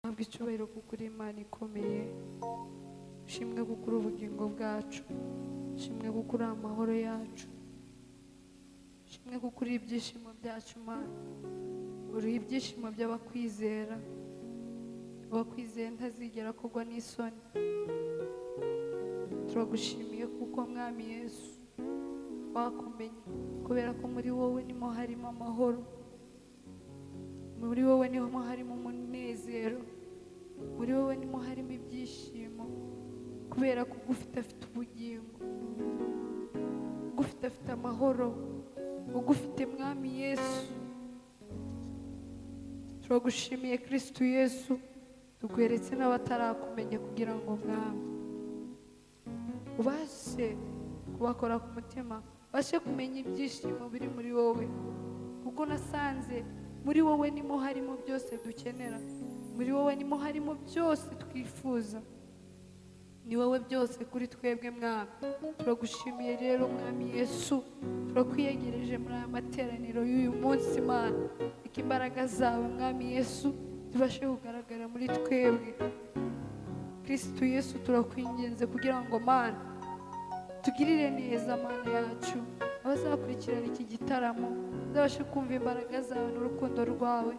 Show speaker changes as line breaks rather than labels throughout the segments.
Habwa icyubahiro kuko uri Imana ikomeye. Ushimwe kuko uri ubugingo bwacu. Ushimwe kuko uri amahoro yacu. Ushimwe kuko uri ibyishimo byacu. Mana, uri ibyishimo by'abakwizera. Uwakwizeye ntazigera kugwa n'isoni. Turagushimiye kuko, Mwami Yesu, twakumenye, kubera ko muri wowe nimo harimo amahoro, muri wowe niho harimo umunezero, muri wowe nimo harimo ibyishimo, kubera ko ugufite afite ubugingo, ugufite afite amahoro, ugufite, Mwami Yesu. Turagushimiye, Kirisitu Yesu. Tukweretse n'abatarakumenya kugira ngo, Mwami, ubashe kubakora ku mutima, ubashe kumenya ibyishimo biri muri wowe, kuko nasanze muri wowe nimo harimo byose dukenera, muri wowe nimo harimo byose twifuza. Ni wowe byose kuri twebwe, Mwami. Turagushimiye rero, Mwami Yesu. Turakwiyegereje muri aya materaniro y'uyu munsi. Mana, reka imbaraga zawe, Mwami Yesu, zibashe kugaragara muri twebwe. Kirisitu Yesu, turakwinginze kugira ngo, Mana, tugirire neza. Mana yacu, abazakurikirana iki gitaramo bazabashe kumva imbaraga zawe n'urukundo rwawe,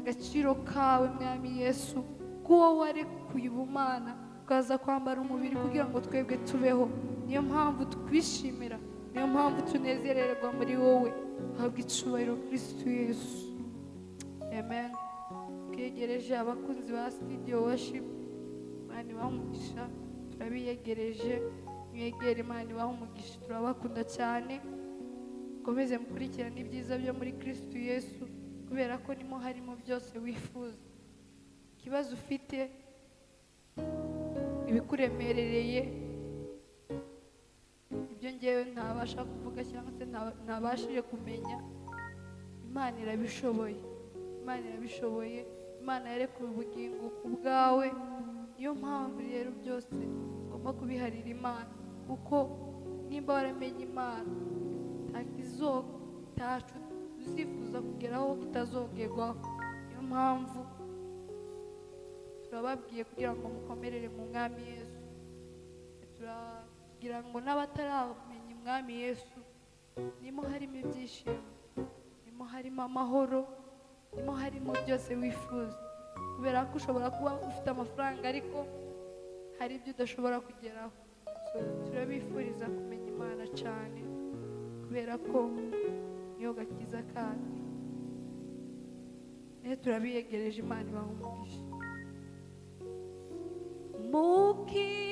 agaciro kawe, Mwami Yesu, k'uwo warekuye ubumana ukaza kwambara umubiri kugira ngo twebwe tubeho. Niyo mpamvu twishimira, niyo mpamvu tunezererwa muri wowe. Habwa icyubahiro, Kirisitu Yesu. Amen. Twegereje abakunzi ba Studio Worship. Imana ibahe umugisha. Turabiyegereje, mwegere. Imana ibahe umugisha, turabakunda cyane. Mukomeze mukurikirane ibyiza byo muri Kirisitu Yesu, kubera ko nimo harimo byose wifuza. Ikibazo ufite, ibikuremerereye, ibyo ngewe ntabasha kuvuga cyangwa se ntabashije kumenya, Imana irabishoboye. Imana irabishoboye. Imana yarekuye ubugingo ku bwawe. Niyo mpamvu rero byose ugomba kubiharira Imana, kuko nimba waramenye Imana, nta kizo tacu uzifuza kugeraho kitazogerwaho. Niyo mpamvu turababwiye kugira ngo mukomerere mu Mwami Yesu. Turagira ngo n'abataramenya Umwami Yesu, nimo harimo ibyishimo, nimo harimo amahoro, nimo harimo byose wifuza, kubera ko ushobora kuba ufite amafaranga ariko hari ibyo udashobora kugeraho. So, turabifuriza kumenya Imana cyane, kubera ko niyo gakiza kacu. Rero turabiyegereje. Imana ibaha umugisha.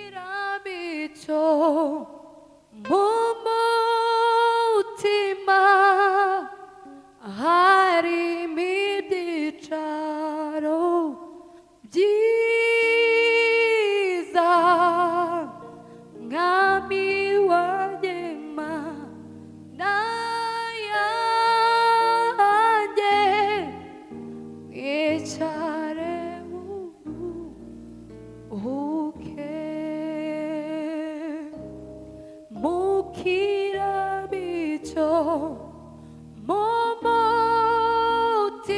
Mukiramico mu mutima harimo ibyicaro byiza, Mwami wanjye, Mana yanjye, mwicare uruhuke. Mukiramico mu mutima.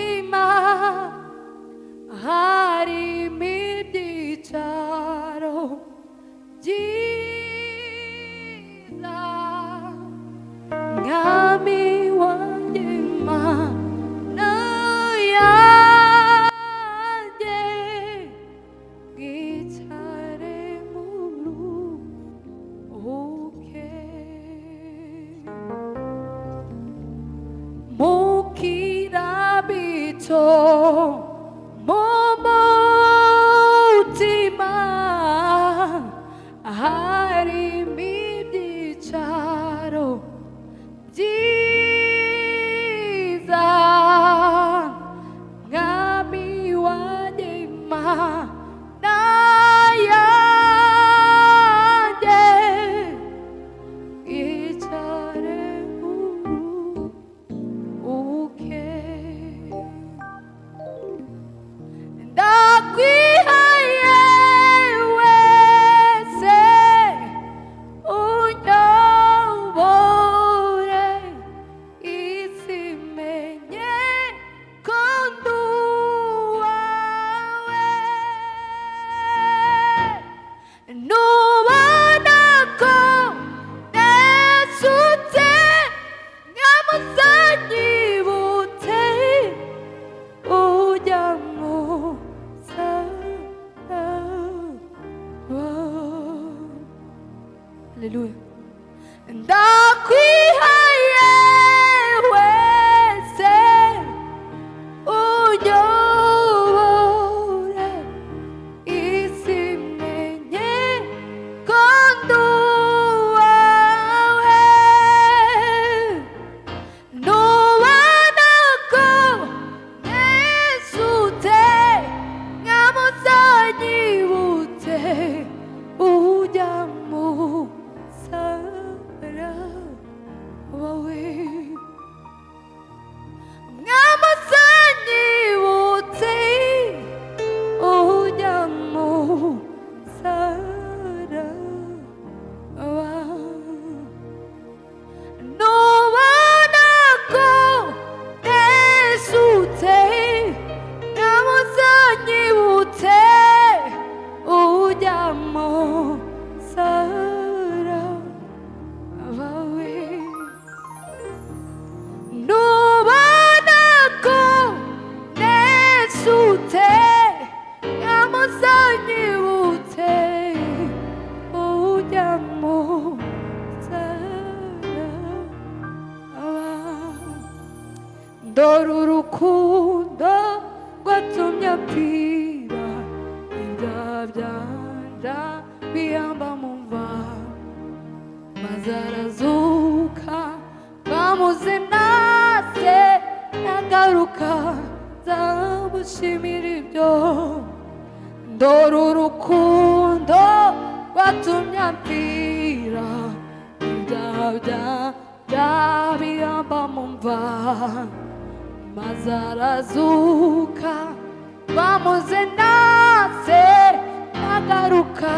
Haleluya. Ndakwihaye wese, unyobore, isi imenye ko ndi uwawe. Nubona ko nteshutse, nkamuzanyibutse ujya musaraba wawe, mwamuzanyibutse ujya musaraba. Nubona ko nteshutse, nkamuzanyibutse ujya musaraba wawe. Nubona ko nteshutse, nkamuzanyibutse ujya musaraba. Dore urukundo rwatumye apfira ibyaha byanja bihamba mu mva, maze arazuka. Bamuze nase nagaruka, nzamushimira ibyo. Dore urukundo rwatumye apfira ibyaha byanja bihamba mu mva, maze arazuka. Bamuze nase nagaruka,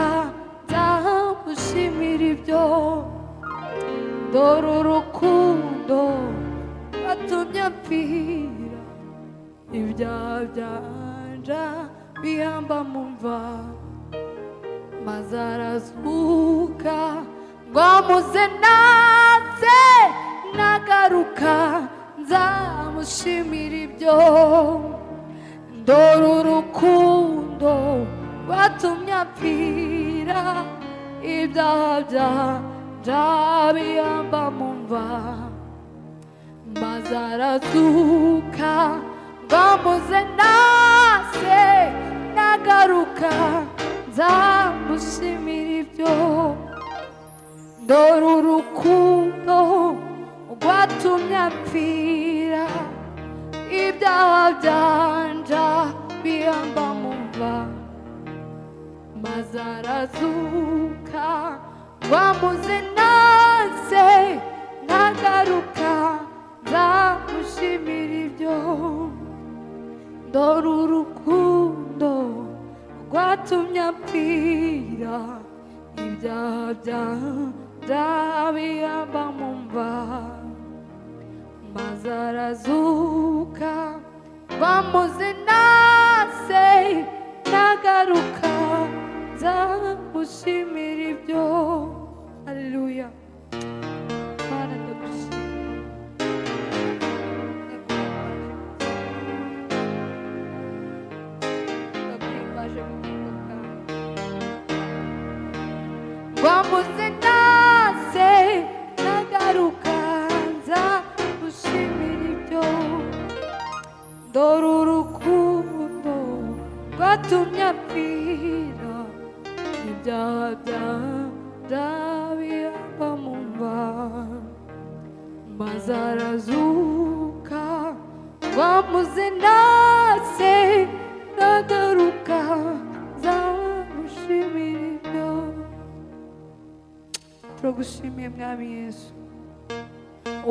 nzamushimira ibyo. Dore urukundo rwatumye apfira ibyaha byanja bihamba mu mva, maze arazuka. Ngo naze nagaruka, nzamushimira ibyo. Dore urukundo rwatumye apfira ibyaha byanja bihamba mu mva, maze arazuka. Ngo nase nagaruka, nzamushimira ibyo. Dore urukundo rwatumye apfira ibyaha byanja bihamba mu mva, maze arazuka. Wamuze nase nagaruka, nzamushimira ibyo. Dore urukundo rwatumye apfira ibyaha byanja bihamba mu mva, maze arazuka. Bamuze nase nagaruka, nzamushimira ibyo. Haleluya. Mana, ndagushima, ndaguhimbaje, ndaguhimbaje bugingo bwawe. Wamuze nase nagaruka, nzamushimira ibyo. Dore urukundo rwatumye apfira ibyaha byanja bihamba mu mva, maze arazuka. Wamuze nase nagaruka, nzamushimira ibyo. Turagushimiye, Mwami Yesu.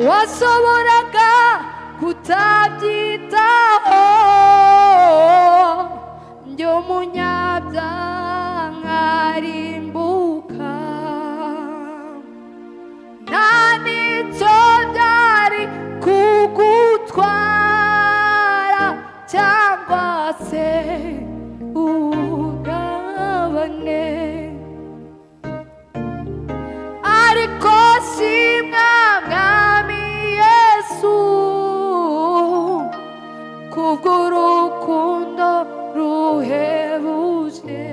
Washoboraga kutabyitaho, njye umunyabyaha nkarimbuka, nta n'icyo byari kugutwara cyangwa se ugabane, ariko shimwa, Mwami Yesu, kubw'urukundo ruhebuje.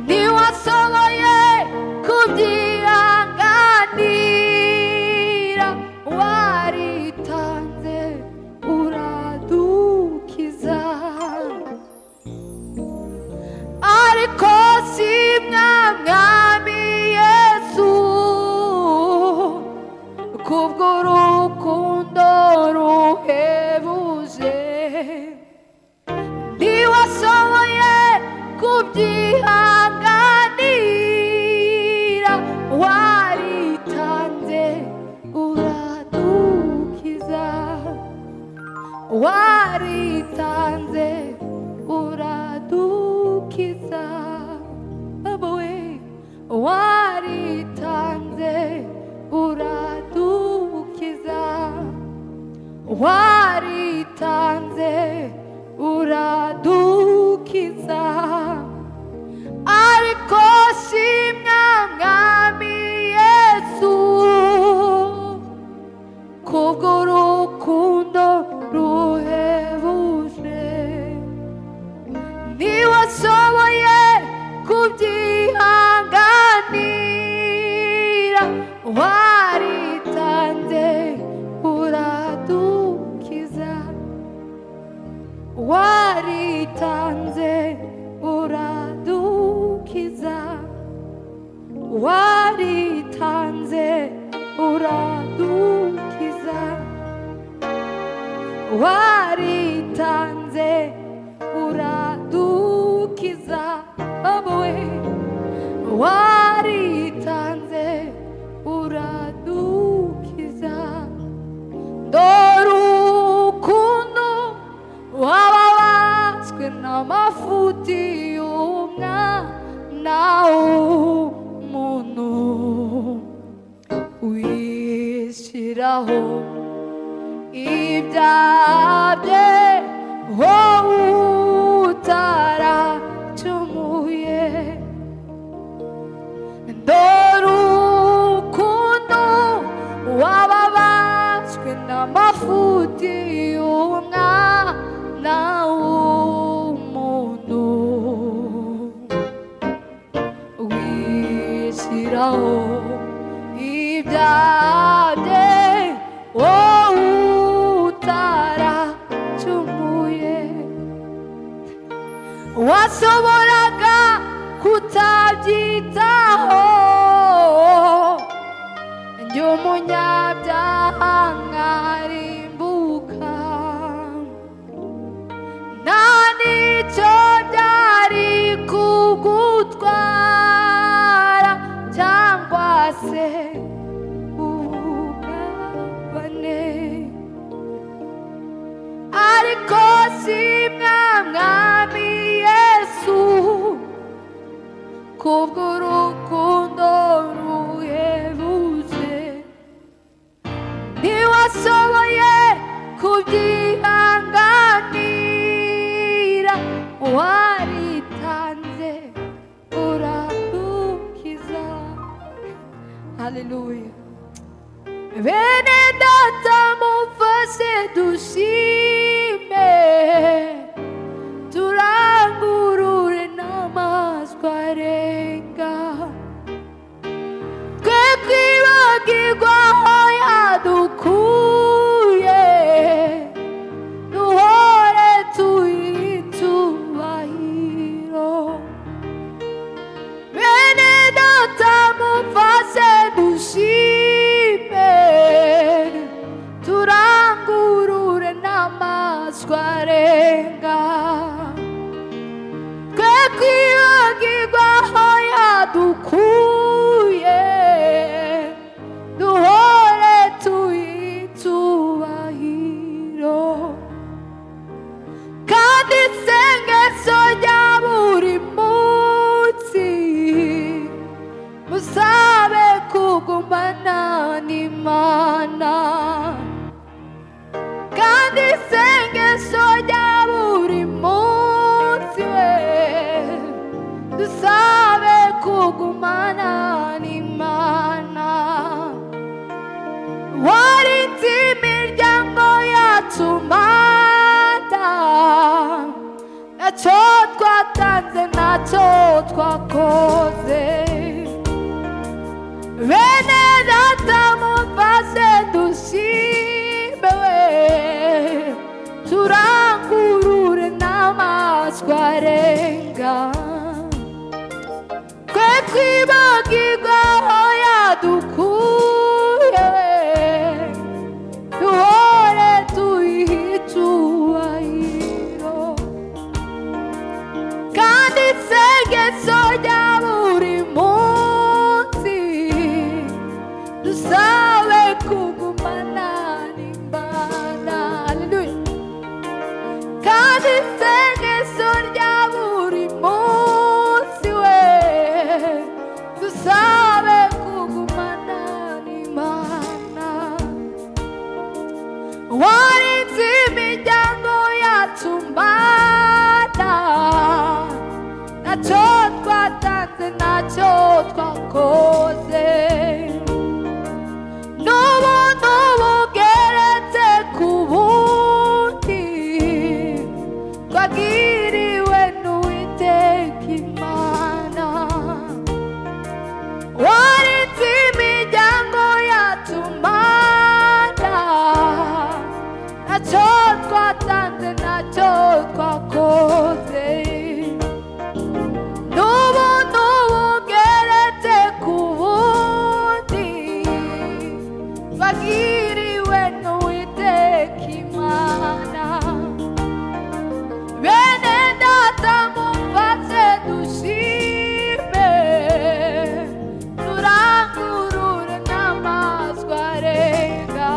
Ntiwashoboye. kubyihanganira, waritanze uradukiza, waritanze uradukiza. Baba we, waritanze uradukiza, waritanze uradukiza. Ariko shimwa Mwami Yesu kubw'urukundo ruhebuje, ntiwashoboye kubyihanganira, waritanze uradukiza, waritanze uradukiza, waritanze uradukiza, waritanze uradukiza. Baba we, waritanze uradukiza. Dore ukuntu wababazwe n'amafuti y'umwana w'umuntu, wishyiraho ibyaha bye, wowe utaracumuye. Dore ukuntu wababazwe n'amafuti y'umwana w'umuntu, wishyiraho ibyaha bye, wowe utaracumuye. Washoboraga kutabyitaho, njye umunyabyaha nkarimbuka, nta n'icyo byari kugutwara cyangwa se ubugabane. Ariko shimwa Mwami Yesu kubw'urukundo ruhebuje, ntiwashoboye kubyihanganira, waritanze uradukiza. Haleluya. Bene data, mumfashe dushime, turangurure n'amajwi arenga, twe kwibagirwa aho yadukuye, duhore tuyitubahiro. Bene data, mumfashe dushime, turangurure n'amajwi arenga, twe kwibagirwa aho yadukuye, duhore tuyitubahiro. Kandi isengesho rya buri munsi, musabe kugumana n'Imana. Kandi isengesho rya buri munsi we, dusabe kugumana n'Imana. Warinze imiryango yacu mata, ntacyo twatanze, ntacyo twakoze. Bene data, mumfashe dushime we, turangurure n'amajwi arenga, twe kwibagirwa aho yadukuye, duhore tuyiha icyubahiro. Kandi Kandi isengesho rya buri munsi, dusabe kugumana n'Imana. Haleluya. Kandi isengesho rya buri munsi we, dusabe kugumana n'Imana. Warinze imiryango yacu Mana, ntacyo twatanze, ntacyo twakoze, n'ubuntu bugeretse ku bundi twagiriwe n'Uwiteka Imana. Warinze imiryango yacu Mana, ntacyo twatanze, ntacyo twakoze, n'ubuntu bugeretse ku bundi twagiriwe n'Uwiteka Imana. Bene data, mumfashe dushime, turangurure n'amajwi arenga,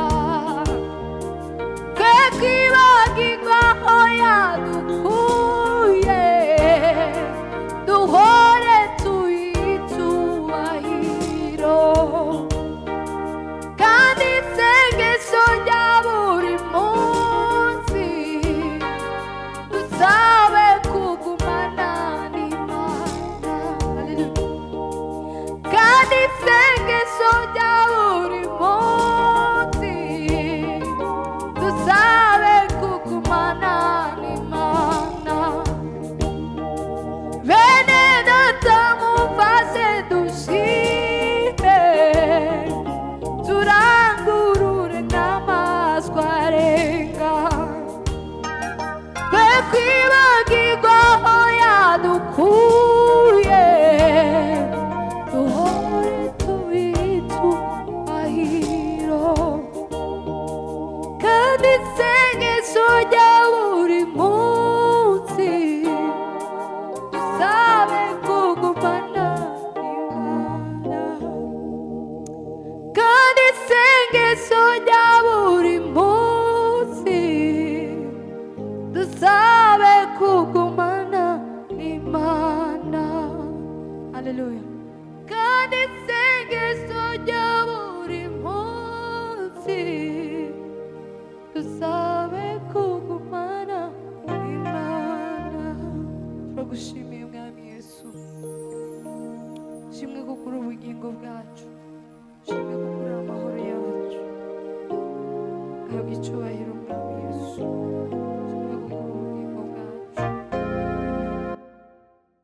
twe kwibagirwa aho yadukuye, duhore tuyitubahiro. Kandi isengesho rya buri munsi, dusabe kugumana n'Imana. Haleluya. Kandi isengesho rya buri munsi, dusabe kugumana n'Imana. Bene data, mumfashe dushime, turangurure n'amajwi arenga, twe kwibagirwa aho yadukuye, duhore tubitubahiro. Kandi isengesho rya buri munsi, dusabe kugumana n'Imana. Kandi isengesho rya buri munsi, dusabe kugumana n'Imana. Haleluya. Kandi isengesho rya buri munsi, dusabe kugumana n'Imana. Turagushimiye, Mwami Yesu, shimwe kuko uri ubugingo bwacu.